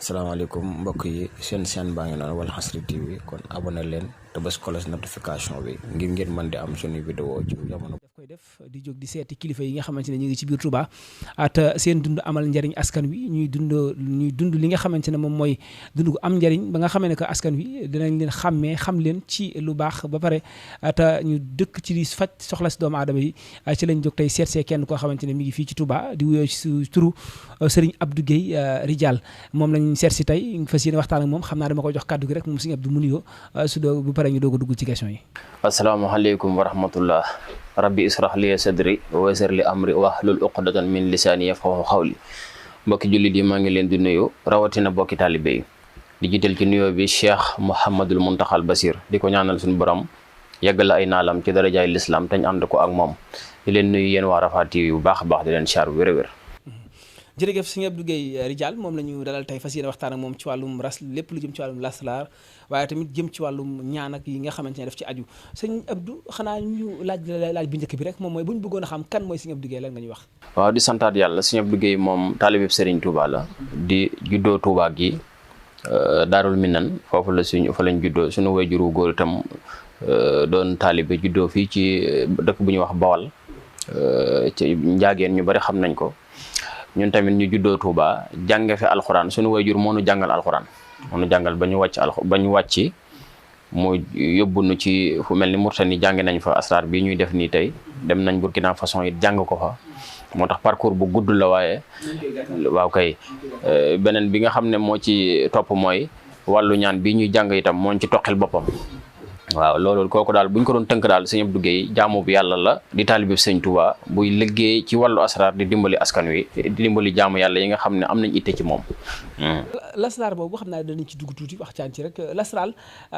asalaamaaleykum mbokk yi seen chaîne baa ngi noonu Walfadjri TV kon abonné leen te bës cloche notification bi ngir ngeen mën di am suñu vidéo ci jamono. daf koy def di jóg di seeti kilifa yi nga xamante ne ñu ngi ci biir Touba te seen dund amal njariñ askan wi ñuy dund li nga xamante ne moom mooy dund gu am njariñ ba nga xamee ne que askan wi dinañ leen xàmmee xam leen ci lu baax ba pare te ñu dëkk ci di faj soxla si doomu aadama yi ci lañ jóg tey seet see kenn koo xamante ne mi ngi fii ci Touba di wuyoo ci turu Serigne Abdou Guèye Ridial moom lañ seet si tey fas yéene waxtaan ak moom xam naa dama koy jox kàddu gi rek moom Serigne Abdou mu nuyoo su doo bu pare ñu doog a dugg ci question yi. asalaamaaleykum wa rahmatullah rabbi israh li sadri wa yassir li amri wahlul uqdatan min lisaani yafqahu qawli mbokki jullit yi maa ngi leen di nuyu rawatina bokki taalibe yi di jiital ci nuyoo bi Cheikh Mouhamadul Muntaxal Basir di ko ñaanal suñu borom yàggal ay naalam ci darajaay lislaam te ñu ànd ko ak moom di leen nuyu yéen waa Rafah TV bu baax a baax di leen char wér-wér. jërëjëf Serigne Abdou Guèye Ridial moom la ñu dalal tey fas yéene waxtaan ak moom ci wàllum lépp lu jëm ci wàllum lasraar waaye tamit jëm ci wàllum ñaan ak yi nga xamante ne daf ci aju Serigne Abdou xanaa ñu laaj bi njëkk bi rek moom mooy bu ñu bëggoon a xam kan mooy Serigne Abdou Guèye lan nga ñuy wax. waaw di santaat yàlla Serigne Abdou Guèye moom taalibeb Serigne Touba la di juddoo Touba gi Daarul Minan foofu la fa lañ juddoo suñu waajuru góor itam doon taalibe juddoo fii ci dëkk bu ñuy wax Bawal ci njaageen ñu bari xam nañ ko. ñun tamit ñu juddoo Touba jànge fi alxuraan suñu wayjur moo nu jàngal alxuraan moo nu jàngal ba ñu wàcc mu yóbbu nu ci fu mel ni Mauritanie jàng nañ fa asraar bi ñuy def nii tey dem nañ Burkina Faso it jàng ko fa moo tax parcours bu gudd la waaye waaw kay beneen bi nga xam ne moo ci topp mooy wàllu ñaan bi ñuy jàng itam moo ci toqil boppam waaw loolu kooku daal bu ñu ko doon tënk daal Serigne Abdou Guèye jaamu bu yàlla la di taalibe Serigne Touba buy liggéey ci wàllu asraar di dimbali askan wi di dimbali jaamu yàlla yi nga xam ne am nañ itte ci moom. lasraar boobu xam naa danañ ci dugg tuuti waxtaan ci rek lasraar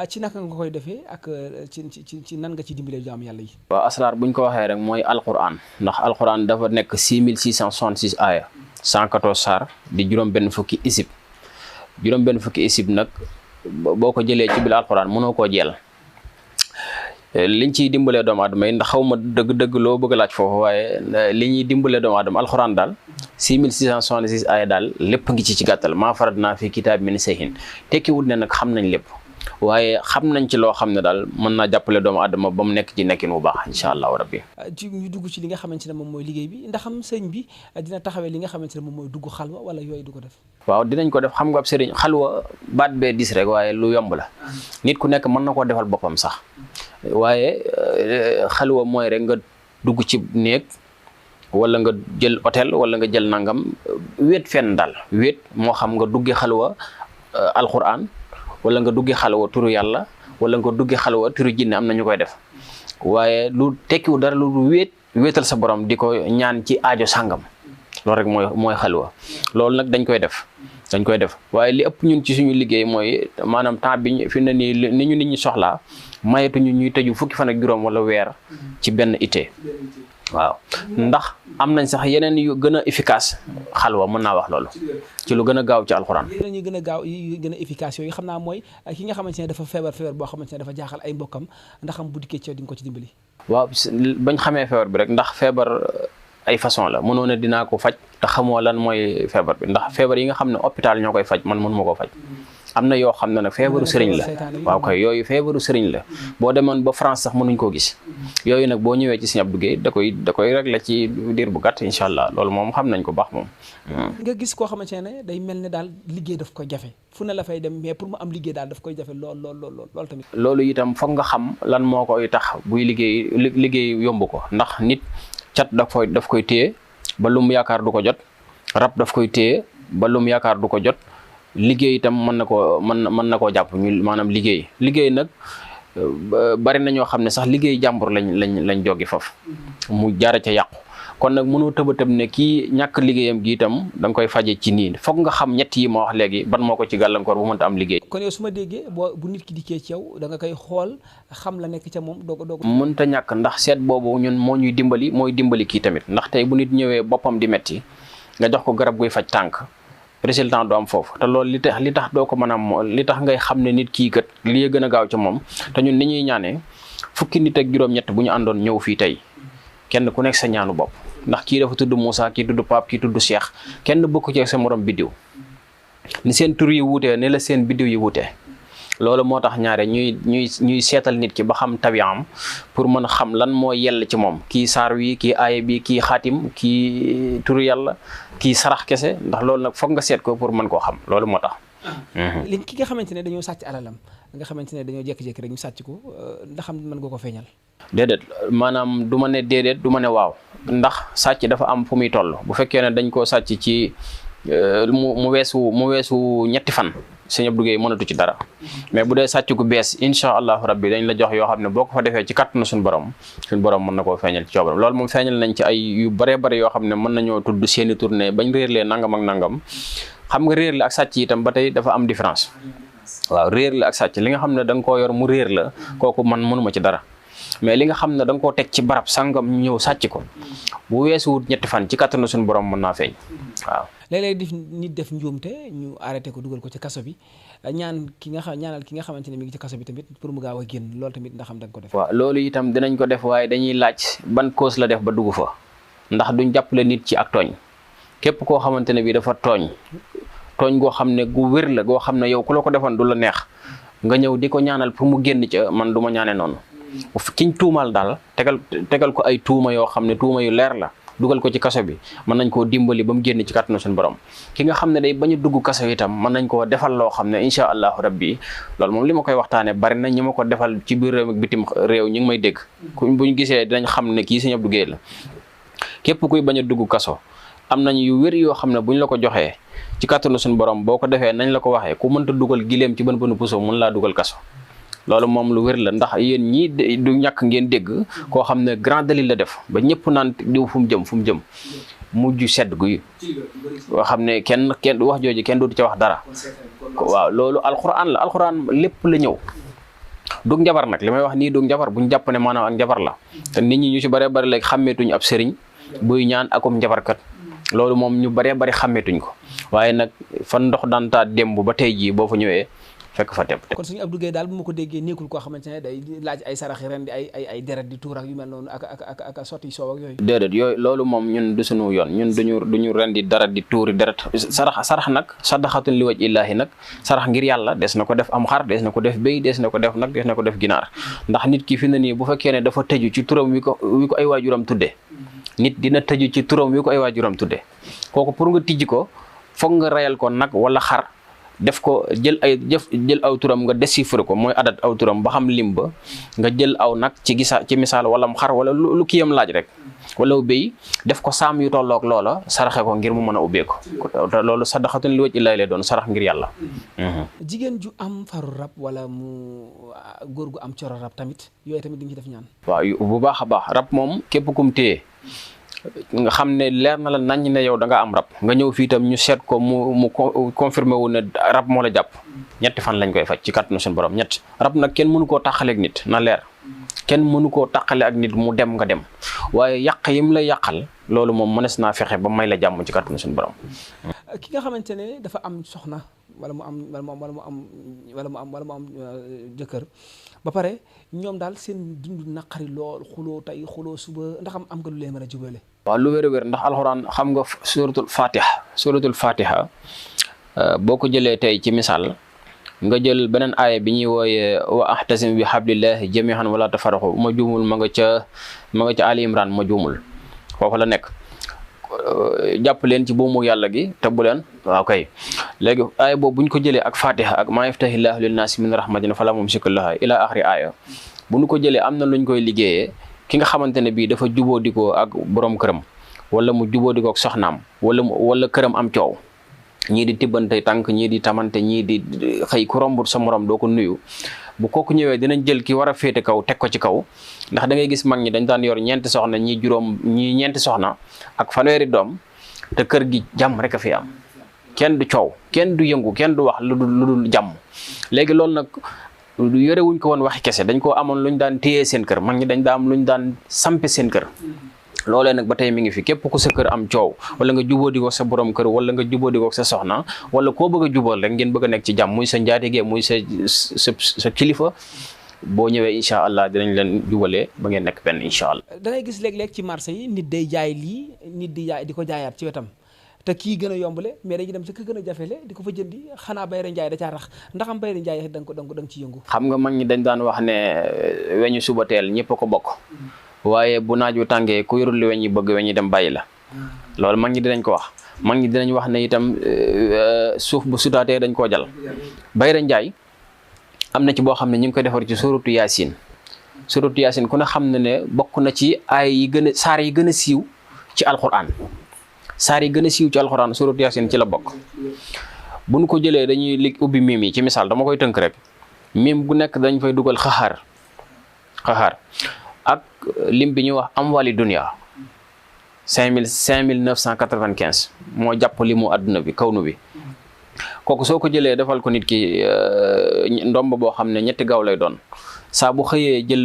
ci naka nga koy defee ak ci nan nga ci dimbalee jaamu yàlla yi. waaw asraar bu ñu ko waxee rek mooy alquran ndax alquran dafa nekk 6666 aaya 114 saar di juróom-benn fukki isib nag boo ko jëlee ci biir alquran mënoo koo jeel. liñ ciy dimbalee doomu aadama yi ndax xaw ma dëgg-dëgg loo bëgg a laaj foofu waaye li ñuy dimbalee doomu aadama alxuraan daal 6666 aaya daal lépp ngi ci gàttal maa faratnaa fi kitaab min shay'in tekkiwut ne nag xam nañ lépp waaye xam nañ ci loo xam ne daal mën naa jàppale doomu aadama ba mu nekk ci nekkin bu baax incha allahu rabbi. ci ñu dugg ci li nga xamante ne moom mooy liggéey bi ndax am sëñ bi dina taxawee li nga xamante ne moom mooy dugg xalwa wala yooyu du ko def. waaw dinañ ko def xam nga ab sëriñ xalwa baat bee dis rek waaye lu yomb la nit ku nekk mën na koo defal boppam sax waaye xalwa mooy rek nga dugg ci néeg wala nga jël hôtel wala nga jël nangam wéet fenn daal wéet moo xam nga dugge xalwa alquran wala nga dugge xalwa turu yàlla wala nga dugge xalwa turu jinne am na ñu koy def waaye lu tekkiwu dara lu wéetal sa borom di ko ñaan ci aajo sàngam loolu rek mooy xalwa loolu nag dañ koy def waaye li ëpp ñun ci suñu liggéey mooy maanaam temps bi fi ne nii ni ñu nit ñi soxlaa mayetuñu ñuy tëju fukki fan ak juróom wala weer ci benn ittee waaw ndax am nañ sax yeneen yu gën a efficace xalwa mën naa wax loolu ci lu gën a gaaw ci alxuraan. yeneen yu gën a gaaw yu gën a efficace yooyu xam naa mooy ki nga xamante ne dafa feebar boo xamante ne dafa jaaxal ay mbokkam ndax am bu dikkee ci di nga ko ci dimbali. waaw bañ xamee feebar bi rek ndax feebar ay façon la mënoon a dinaa ko faj te xamoo lan mooy feebar bi ndax feebar yi nga xam ne hôpital ñoo koy faj man mënuma koo faj am na yoo xam ne nag feebaru sëriñ la waaw kay yooyu feebaru sëriñ la boo demoon ba France sax mënuñ koo gis yooyu nag boo ñëwee ci Serigne Abdou Guèye da koy régler ci diir bu gàtt incha allah loolu moom xam nañ ko baax moom. nga gis koo xamante ne day mel ne daal liggéey daf koy jafe fu ne la fay dem mais pour mu am liggéey daal daf koy jafe lool tamit. loolu itam foog nga xam lan moo koy tax buy liggéey yomb ko ndax nit cat daf koy téye ba lu mu yaakaar du ko jot rab daf koy téye ba lu mu yaakaar du ko jot liggéey itam mën na koo jàpp ñu maanaam liggéey nag bari na ñoo xam ne sax liggéey jàmbur lañ joggi foofu mu jaara ca yàqu kon nag mënoo tëb ne kii ñàkk liggéeyam gi itam da nga koy faje ci nii foog nga xam ñett yi ma wax léegi ban moo ko ci gàllankoor bu mënta am liggéey. kon yow su ma déggee bu nit ki dikkee ci yow da nga koy xool xam la nekk ca moom doog mënta ñàkk ndax seet boobu ñun moo ñuy dimbali mooy dimbali kii tamit ndax tey bu nit ñëwee boppam di metti nga jox ko garab guy faj tànk résultat du am foofu te loolu li tax doo ko mën a am li tax ngay xam ne nit kii kat li gën a gaaw ca moom te ñun ni ñuy ñaanee fukki nit ak juróom-ñett bu ñu àndoon ñëw fii tey kenn ku nekk sa ñaanu bopp ndax kii dafa tudd Moussa kii tudd Pape kii tudd Cheikh kenn bokku ci sa morom biddiw ni seen tur yi wuutee ni la seen biddiw yi wuutee. loolu moo tax ñaare ñuy seetal nit ki ba xam tabi'am pour mën a xam lan moo yell ci moom kii saar wi kii aaya bi kii xaatim kii turu yàlla kii sarax kese ndax loolu nag foog nga seet ko pour mën koo xam loolu moo tax. li ki nga xamante ne dañoo sàcc alalam nga xamante ne dañoo jékki-jékki rek ñu sàcc ko ndax mën nga ko feeñal. déedéet maanaam du ma ne déedéet du ma ne waaw ndax sàcc dafa am fu muy toll bu fekkee ne dañ koo sàcc ci mu weesu ñetti fan. Sëñ Abdou Guèye mënatu ci dara mais bu dee sàcc gu bees incha allahu rabbi dañ la jox yoo xam ne boo ko fa defee ci kàttanu suñu borom mën na koo feeñal ci coobaram loolu moom feeñal nañ ci ay yu bëree bëri yoo xam ne mën nañoo tudd seeni tournée bañ réer lee nangam ak nangam xam nga réer la ak sàcc itam ba tey dafa am différence waaw réer la ak sàcc li nga xam ne da nga koo yor mu réer la kooku man mënuma ci dara mais li nga xam ne da nga koo teg ci barab sangam ñu ñëw sàcc ko bu weesuwut ñetti fan ci kàttanu suñu borom mën naa feeñ waaw. léeg-léeg nit def njuumte ñu arrêté ko dugal ko ci kaso bi ñaanal ki nga xamante ne mi ngi ci kaso bi tamit pour mu gaaw a génn loolu tamit ndax xam da nga ko def. waaw loolu itam dinañ ko def waaye dañuy laaj ban cause la def ba dugg fa ndax duñ jàppale nit ci ak tooñ képp koo xamante ne bii dafa tooñ goo xam ne gu wér la goo xam ne yow ku la ko defoon du la neex nga ñëw di ko ñaanal pour mu génn ca man du ma ñaane noonu kiñ tuumal daal tegal ko ay tuuma yoo xam ne tuuma yu leer la. dugal ko ci kaso bi mën nañ koo dimbali ba mu génn ci kàttanu suñu borom ki nga xam ne day bañ a dugg kaso itam mën nañ koo defal loo xam ne incha allahu rabbi loolu moom li ma koy waxtaanee bari na ñi ma ko defal ci biir réew ak bitim réew ñu ngi may dégg buñ gisee dinañ xam ne kii Sëñ Abdou Guèye la képp kuy bañ a dugg kaso am nañ yu wér yoo xam ne buñ la ko joxee ci kàttanu suñu borom boo ko defee nañ la ko waxee ku mënta dugal gileem ci bën bënu puso mën laa dugal kaso loolu moom lu wér la ndax yéen ñii du ñàkk ngeen dégg koo xam ne grand délit la def ba ñëpp naan diw fu mu jëm mujj sedd guy yoo xam ne kenn wax jooju kenn dootu ca wax dara waaw loolu alxuraan lépp la ñëw dug njabar nag li may wax nii dug njabar buñ jàpp ne maanaam ak njabar la te nit ñi ñu ci bëree bëri léegi xàmmeetuñ ab sëriñ buy ñaan akum njabarkat loolu moom ñu bëree bëri xàmmeetuñ ko waaye nag fan ndox daan taa démb ba tey jii boo fa ñëwee fekk fa tepp kon Sëñ Abdou Guèye daal bu ma ko déggee nekkul koo xamante ne day laaj ay saraxi ren di ay deret di tuur ak yu mel noonu ak sotti soow ak yooyu. déedéet yooyu loolu moom ñun du suñu yoon ñun duñu ren di dara di tuuri deret sarax nag sadaxatun li waj illaahi nag sarax ngir yàlla des na ko def am xar des na ko def béy des na ko def nag des na ko def ginaar ndax nit ki fi na nii bu fekkee ne dafa tëju ci turam wi ko ay waajuram tudde nit dina tëju ci turam wi ko ay waajuram tudde kooku pour nga tijji ko foog nga rayal ko nag wala xar def ko jël aw turam nga déchiffrer ko mooy adat aw turam ba xam lim ba nga jël aw nag ci misaal wala mu xar wala lu kiyam laaj rek wala béy def ko saam yu tolloog loola saraxe ko ngir mu mën a ubbeeku te loolu sadaxatun li waj illaahi lay doon sarax ngir yàlla. jigéen ju am faru rab wala mu góor gu am coro rab tamit yooyu tamit di nga ci def ñaan. waaw bu baax a baax rab moom képp kum téye nga xam ne leer na la naññ ne yow da nga am rab nga ñëw fii itam ñu seet ko mu confirmé wu ne rab moo la jàpp ñetti fan lañ koy faj ci kàttanu suñu borom ñett rab nag kenn mënu koo tàqale ak nit na leer kenn mënu koo tàqale ak nit mu dem nga dem waaye yàq yim la yàqal loolu moom mënees naa fexe ba may la jàmm ci kàttanu suñu borom. ki nga xamante ne dafa am soxna wala mu am jëkkër ba pare ñoom daal seen dund naqari lool xuloo tey xuloo suba ndax am nga lu leen mën a jubale. waaw lu wér ndax alxuraan xam nga suratul fatiha boo ko jëlee tey ci misaal nga jël beneen aaya bi ñuy wooye wa ahtasim bi hablillahi jami'an wala tafarraqu ma juumul ma nga ca Ali Imran ma juumul foofu la nekk jàpp leen ci buumu yàlla gi te bu leen waaw kay léegi aaya boobu bu ñu ko jëlee ak fatiha ak maa yaftahillahu linnaasi min rahmatin fala mumsika laha ila axiri aaya bu ñu ko jëlee am na luñ koy liggéeyee ki nga xamante ne bii dafa jubóo di ko ak borom këram wala mu jubóo di ko ak soxnaam wala këram am coow ñii di tibbante tànk ñii di tamante ñii di xëy ku rombut sa morom doo ko nuyu bu kooku ñëwee dinañ jël ki war a féete kaw teg ko ci kaw ndax da ngay gis mag ñi dañ daan yor ñeenti soxna ñii ñeenti soxna ak fanweeri doom te kër gi jàmm rek a fi am kenn du coow kenn du yëngu kenn du wax lu dul jàmm léegi loolu nag yore wuñ ko woon waxi kese dañ koo amoon luñ daan téyee seen kër mag ñi dañ daa am luñ daan sampe seen kër loolee nag ba tey mi ngi fi képp ku sa kër am coow wala nga jubóo di ko sa borom kër wala nga jubóo di ko sa soxna wala koo bëgg a jubóol rek ngeen bëgg a nekk ci jàmm muy sa njaatige muy sa kilifa boo ñëwee incha allah dinañ leen jubalee ba ngeen nekk benn incha allah. da ngay gis léeg-léeg ci marché yi nit day jaay lii nit di ko jaayaat ci wetam te kii gën a yombale mais dañuy dem ci ka gën a jafele di ko fa jëndi xanaa Bayra Njaay da caa rax ndax am Bayra Njaay da nga ci yëngu. xam nga mag ñi dañ daan wax ne weñu suba teel ñëpp a ko bokk waaye bu naaj wu tàngee ku yorul li weñ yi bëgg weñ yi dem bàyyi la loolu mag ñi dinañ ko wax. mag ñi dinañ wax ne itam suuf bu sutaatee dañ koo jal. Bayra Njaay am na ci boo xam ne ñu ngi koy defar ci suratu Yaasin. suratu Yaasin ku ne xam na ne bokk na ci ay yi gën a saar yi gën a siiw ci alxuraan. saar yi gën a siiw ci alxuraan suratu Yaasin ci la bokk. bu nu ko jëlee dañuy ubbi miim yi ci misaal dama koy tënk rek miim bu nekk dañ fay dugal xaxaar ak lim bi ñuy wax amwali dunya 5995 moo jàpp limu àdduna bi kawnu bi kooku soo ko jëlee defal ko nit ki ndomb boo xam ne ñetti gaaw lay doon saa bu xëyee jël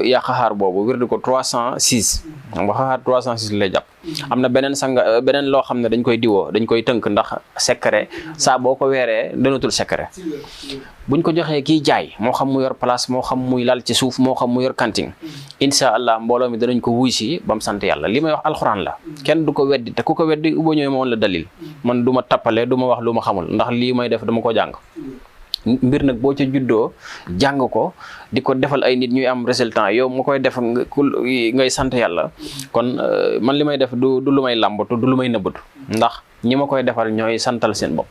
yaa xaxaar boobu wirdu ko 306 xam nga xaxaar 306 lay jàpp. am na beneen loo xam ne dañ koy diwoo dañ koy tënk ndax secret saa boo ko weeree dënatul secret buñ ko joxee kiy jaay moo xam mu yor place moo xam muy lal ci suuf moo xam mu yor kanting incha allah mbooloo mi danañ ko wuy si ba mu sant yàlla li may wax alxuraan la kenn du ko weddi te ku ko weddi boo ñëwee ma woon la dalil man du ma tappale du ma wax lu ma xamul ndax lii may def dama ko jàng. mbir nag boo ca juddoo jàng ko di ko defal ay nit ñuy am résultat yow mu koy def ngay sant yàlla kon man li may def du lu may làmbatu du lu may nëbbatu ndax ñi ma koy defal ñooy santal seen bopp.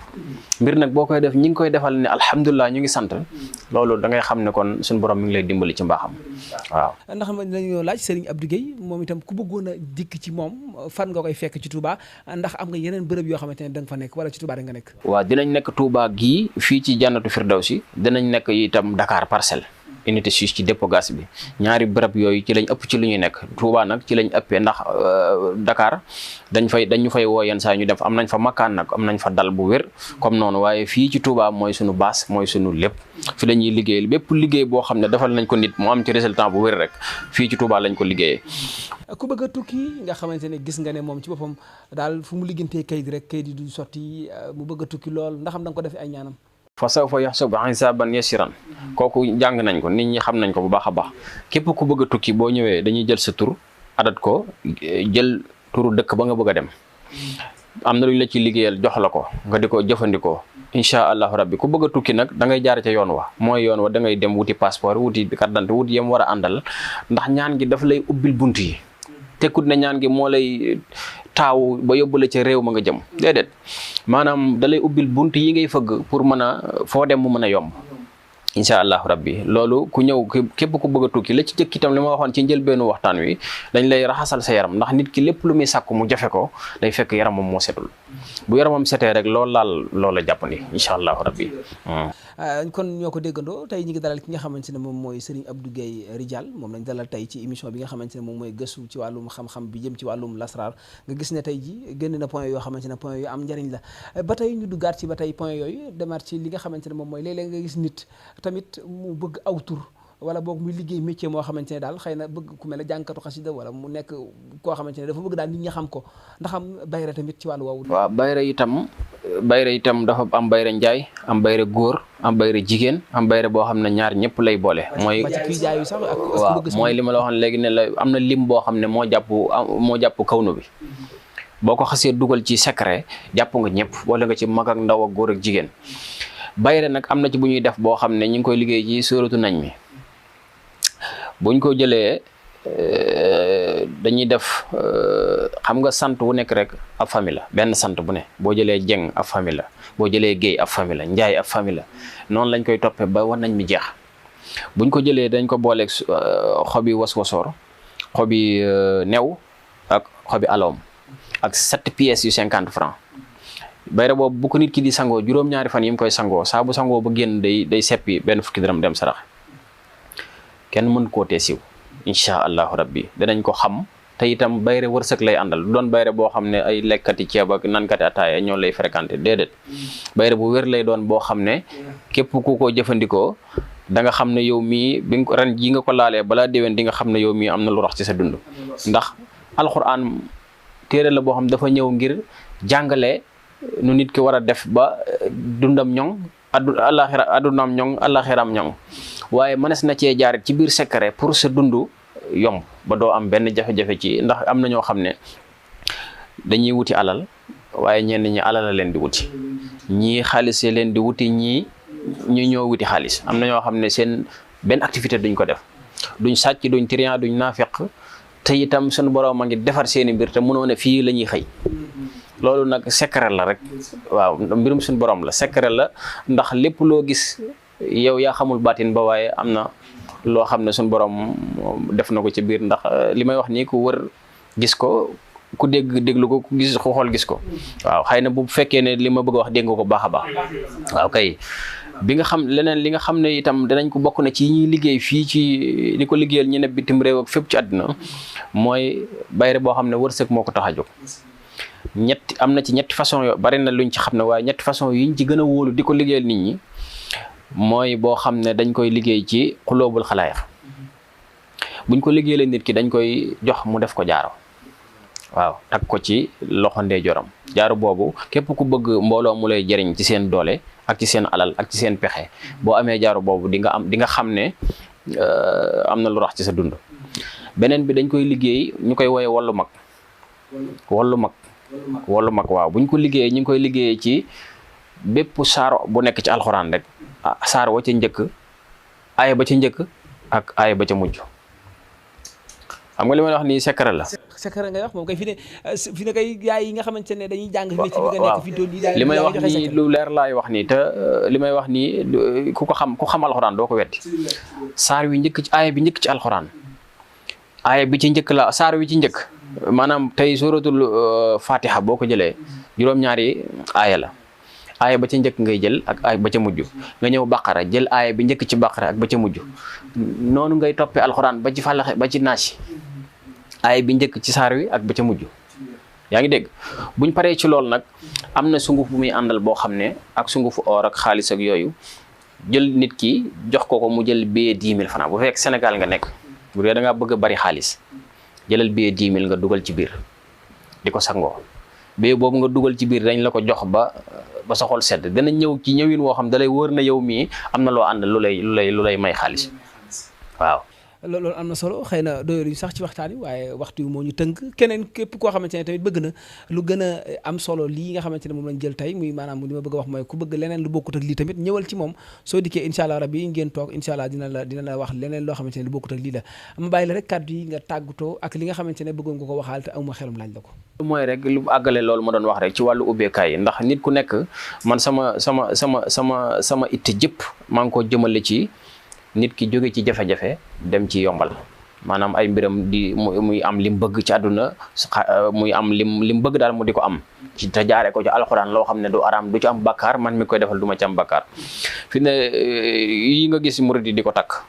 mbir nag boo koy def ñi ngi koy defal ne alhamdulilah ñu ngi sant loolu da ngay xam ne kon suñu borom mi ngi lay dimbali ci mbaaxam waaw. ndax dañoo laaj Serigne Abdou Guèye moom itam ku bëggoon a dikk ci moom fan nga koy fekk ci Touba ndax am nga yeneen bërëb yoo xamante ne da nga fa nekk wala ci Touba da nga nekk. waaw dinañ nekk Touba gii fii ci Jannatu Firdawsi dinañ nekk itam Dakar Parcelles. unité 6 ci dépôt gaz bi ñaari bërëb yooyu ci lañ ëpp ci lu ñuy nekk Touba nag ci lañ ëppee ndax Dakar dañu fay woo yenn saa ñu def am nañ fa makkaan nag am nañ fa dal bu wér comme noonu waaye fii ci Touba mooy suñu base mooy suñu lépp fi la ñuy liggéey bépp liggéey boo xam ne defal nañ ko nit mu am ci résultat bu wér rek fii ci Touba lañ ko liggéeyee. ku bëgg a tukki nga xamante ne gis nga ne moom ci boppam daal fu mu liggéeyantee kayit rek kayit yi du sotti mu bëgg a tukki lool ndax am da nga ko def ay ñaanam. fa sawfa yaxsabu hisaaban yasiran kooku jàng nañ ko nit ñi xam nañ ko bu baax a baax képp ku bëgg a tukki boo ñëwee dañuy jël sa tur adat ko jël turu dëkk ba nga bëgg a dem am na lu ñu la ci liggéeyal jox la ko nga di ko jëfandikoo incha allahu rabbi ku bëgg a tukki nag da ngay jaar ca yoon wa mooy yoon wa da ngay dem wuti passeport wuti carte d'identité wuti yem war a àndal ndax ñaan gi daf lay ubbil bunt yi tekkut ne ñaan gi moo lay taaw ba yóbbu la ca réew ma nga jëm déedéet maanaam da lay ubbil bunt yi ngay fëgg pour mën a foo dem mu mën a yomb incha allahu rabbi loolu ku ñëw képp ku bëgg a tukki la ci jëkk itam li ma waxoon ci njëlbeenu waxtaan wi dañ lay raxasal sa yaram ndax nit ki lépp lu muy sàkku mu jafe ko day fekk yaramam moo setul bu yaramam setee rek loolu laal loola jàppandi incha allahu rabbi. kon ñoo ko déggandoo tey ñu ngi dalal ki nga xamante ne moom mooy Serigne Abdou Guèye Ridial moom lañ dalal tey ci émission bi nga xamante ne moom mooy gëstu ci wàllum xam-xam bi jëm ci wàllum lasraar nga gis ne tey ji génn na point yoo xamante ne point yu am njariñ la ba tey ñu duggaat ci ba tey point yooyu demaat ci li nga xamante ne moom mooy léeg-léeg nga gis nit tamit mu bëgg aw tur wala boog muy liggéey métier moo xamante ne daal xëy na bëgg ku mel ne jànkatu xasida wala mu nekk koo xamante ne dafa bëgg daal nit ñi xam ko ndax am bayre tamit ci wàllu woowu. waaw bayre itam dafa am bayre njaay am bayre góor am bayre jigéen am bayre boo xam ne ñaar ñëpp lay boole. mooy waaw mooy li ma la waxoon léegi ne la am na lim boo xam ne moo jàpp kawnu bi boo ko xasee dugal ci secret jàpp nga ñëpp boole nga ci mag ak ndaw ak góor ak jigéen bayre nag am na ci bu ñuy def boo xam ne ñu ngi koy liggéey ci sóoratu nañ mi buñ ko jëlee dañuy def xam nga sant bu nekk rek ab famille la benn sant bu ne boo jëlee jeng ab famille la boo jëlee géey ab famille la njaay ab famille la noonu lañ koy toppee ba war nañ mi jeex buñ ko jëlee dañ ko booleeg xobi was-wasoor xobi new ak xobi aloom ak 7 pièces yu 50 francs bayre boobu bu ko nit ki di sangoo juróom-ñaari fan yi mu koy sangoo saa bu sangoo ba génn day seppi benn fukki dërëm dem sarax kenn mën koo tee siw incha allahu rabbi danañ ko xam te itam bayre wërsëg lay àndal du doon bayre boo xam ne ay lekkati ceeb ak nankati ataaya ñoo lay fréquenté déedéet bayre bu wér lay doon boo xam ne képp ku ko jëfandikoo da nga xam ne yow mii bi nga ren ji nga ko laalee balaa déwén di nga xam ne yow mii am na lu rax ci sa dund ndax alxuraan téere la boo xam dafa ñëw ngir jàngale nu nit ki war a def ba dundam ñoŋ addunaam ñoŋ àllaxiraam ñoŋ waaye mënees na cee jaar ci biir secret pour sa dund yomb ba doo am benn jafe-jafe ci ndax am na ñoo xam ne dañuy wuti alal waaye ñenn ñi alal la leen di wuti ñii xaalis leen di wuti ñii ñu ñoo wuti xaalis. am na ñoo xam ne seen benn activité duñ ko def, duñ sàcc, duñ trian, duñ naafeq, te itam suñu borom a ngi defar seeni mbir te mënoo ne fii la ñuy xëy. loolu nag secret la rek, waaw mbirum suñu borom la, secret la, ndax lépp loo gis yow yaa xamul baatin ba, waaye am na loo xam ne suñu borom def na ko ci biir. ndax li may wax nii ku wër gis ko, ku déglu ko, ku gis ko xool gis ko. waaw xëy na bu fekkee ne li ma bëgg a wax dégg nga ko baax a baax. waaw kay bi nga xam leneen li nga xam ne itam danañ ko bokk na ci ñuy liggéey fii ci ni ko liggéeyal ñu ne bitim réew ak fépp ci àddina, mooy bayre boo xam ne wërsëg moo ko tax a jóg. am na ci ñetti façon yo bari na luñ ci xam ne, waaye ñetti façon yiñ ci gën a wóolu di ko liggéeyal nit ñi mooy boo xam ne dañ koy liggéey ci xuloobul xalaayax. buñ ko liggéeyal nit ki dañ koy jox mu def ko jaaro, waaw tag ko ci loxo ndeyjooram. jaaro boobu képp ku bëgg mbooloo mu lay jëriñ ci seen doole ak ci seen alal ak ci seen pexe, boo amee jaaro boobu di nga xam ne am na lu rax ci sa dund. beneen bi dañ koy liggéey ñu koy woowee wallu mag. wallu mag waaw buñ ko liggéeyee ñu ngi koy liggéeyee ci bépp saar bu nekk ci alxuraan rek, saar wa ca njëkk, aaya ba ca njëkk ak aaya ba ca mujj. xam nga li may wax nii secret la. secret ngay wax moom kay fi ne kay yaay yi nga xamante ne dañuy jàng métier bi nga nekk fi tool yi li may wax nii lu leer laay wax nii, te li may wax nii ku xam alxuraan doo ko wetti. saar wi njëkk ci aaya bi njëkk ci alxuraan, aaya bi ci njëkk la, saar wi ci njëkk, maanaam tey suratul fatiha boo ko jëlee juróom-ñaari aaya la. aaya ba ca njëkk ngay jël ak aaya ba ca mujj, nga ñëw baqara jël aaya bi njëkk ci baqara ak ba ca mujj, noonu ngay toppee alxuraan ba ci fàllaxe ba ci naasi, aaya bi njëkk ci saar wi ak ba ca mujj. yaa ngi dégg. buñ paree ci loolu nag am na sunguf bu muy àndal boo xam ne ak sungufu or ak xaalis ak yooyu, jël nit ki jox ko mu jël billet 10 000 francs. bu fekk Sénégal nga nekk, bu dee da ngaa bëgg a bari xaalis, jëlal billet 10 000 nga dugal ci biir di ko sangoo. billet boobu nga dugal ci biir dañ la ko jox ba sa xol sedd. dana ñëw ci ñëwin woo xam da lay wóor na yow mii am na loo àndal lu lay may xaalis. waaw. loolu am na solo, xëy na doyul sax ci waxtaan wi, waaye waxtu wi moo ñu tënk. keneen képp koo xamante ne tamit bëgg na lu gën a am solo lii nga xamante ne moom lañ jël tey, muy maanaam li ma bëgg a wax mooy ku bëgg leneen lu bokkut ak lii tamit ñëwal ci moom. soo dikkee incha allah rabbi ngeen toog incha allah dina la wax leneen loo xamante ne lu bokkut ak lii la. ma bàyyi la rek kàddu yi nga tàggatoo ak li nga xamante ne bëggoon nga ko waxaal te amuma xelum laaj la ko. mooy rek lu àggale loolu ma doon wax rek ci wàllu ubbeekaay yi, ndax nit ku nekk man sama itte jëpp maa ngi ko jëmale ci nit ki jóge ci jafe-jafe dem ci yombal. maanaam ay mbiram muy am lim bëgg ci àdduna, muy am lim bëgg daal mu di ko am ci te jaaree ko ci alxuraan loo xam ne du araam, du ci am bakkaar, man mi koy defal du ma ci am bakkaar. fi ne yi nga gis murid yi di ko takk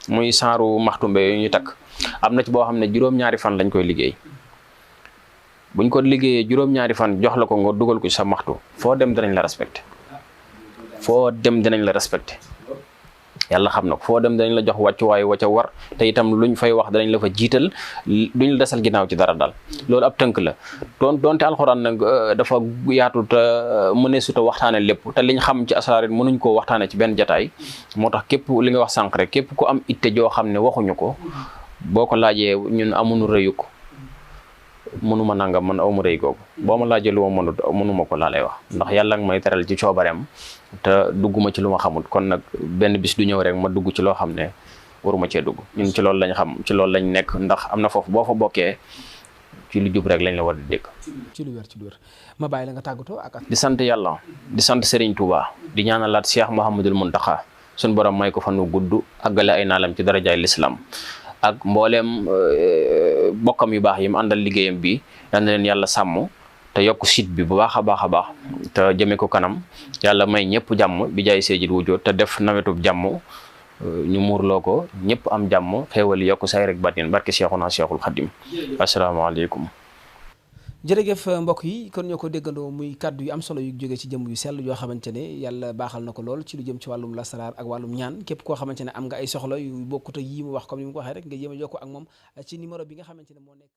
muy saaru maxtumbe yu ñu takk, am na ci boo xam ne juróom-ñaari fan lañ koy liggéey. buñ ko liggéeyee juróom-ñaari fan jox la ko nga dugal ko ci sa maxtu, foo dem dinañ la respecté. yàlla xam na ko, foo dem danañ la jox wàccuwaay wa ca war, te itam luñ fay wax danañ la fa jiital, duñ la desal ginnaaw ci dara daal. loolu ab tënk la. doonte alxuraan nag dafa yaatu te mëneesut a waxtaane lépp, te liñ xam ci asraar mënuñ koo waxtaane ci benn jataay. moo tax képp li nga wax sànq rek, képp ku am itte joo xam ne waxuñu ko, boo ko laajee ñun amuñu rëyuk mënuma nangam, man awma rëy googu. boo ma laajee lu ma mënuma ko laa lay wax, ndax yàlla nga may teral ci coobareem te dugguma ci lu ma xamul. kon nag benn bis du ñëw rek ma dugg ci loo xam ne waruma cee dugg. ñun ci loolu lañ xam, ci loolu lañ nekk, ndax am na foofu boo fa bokkee ci lu jub rek lañ la war di dégg. ci lu wér ma bàyyi la nga tàggatoo ak. di sant yàlla, di sant Serigne Touba, di ñaanalaat Cheikh Mouhamadul Mountakha suñu borom may ko fan wu gudd àggale ay naalam ci darajaay l'islam ak mbooleem bokkam yu baax yi mu àndal liggéeyam bi. yal na leen yàlla sàmm te yokk site bi bu baax a baax te jëme ko kanam. yàlla may ñëpp jàmm bi jaay seejit wujjo te def nawetub jàmm ñu muurloo ko ñëpp am jàmm xéewal yokk say rek batin barke Cheikhuna Cheikhul Khadim. asalaamaaleykum. jërëjëf mbokk yi kon ñoo ko déggandoo muy kaddu yu am solo yu jóge ci jëm yu sell yoo xamante ne yàlla baaxal na ko lool ci lu jëm ci wàllum lasaraar ak wàllum ñaan. képp koo xamante ne am nga ay soxla yu bokkut ak yi mu wax comme ni mu ko waxee rek nga jéem a jokkoo ak moom ci numéro bi nga xamante ne moo nekk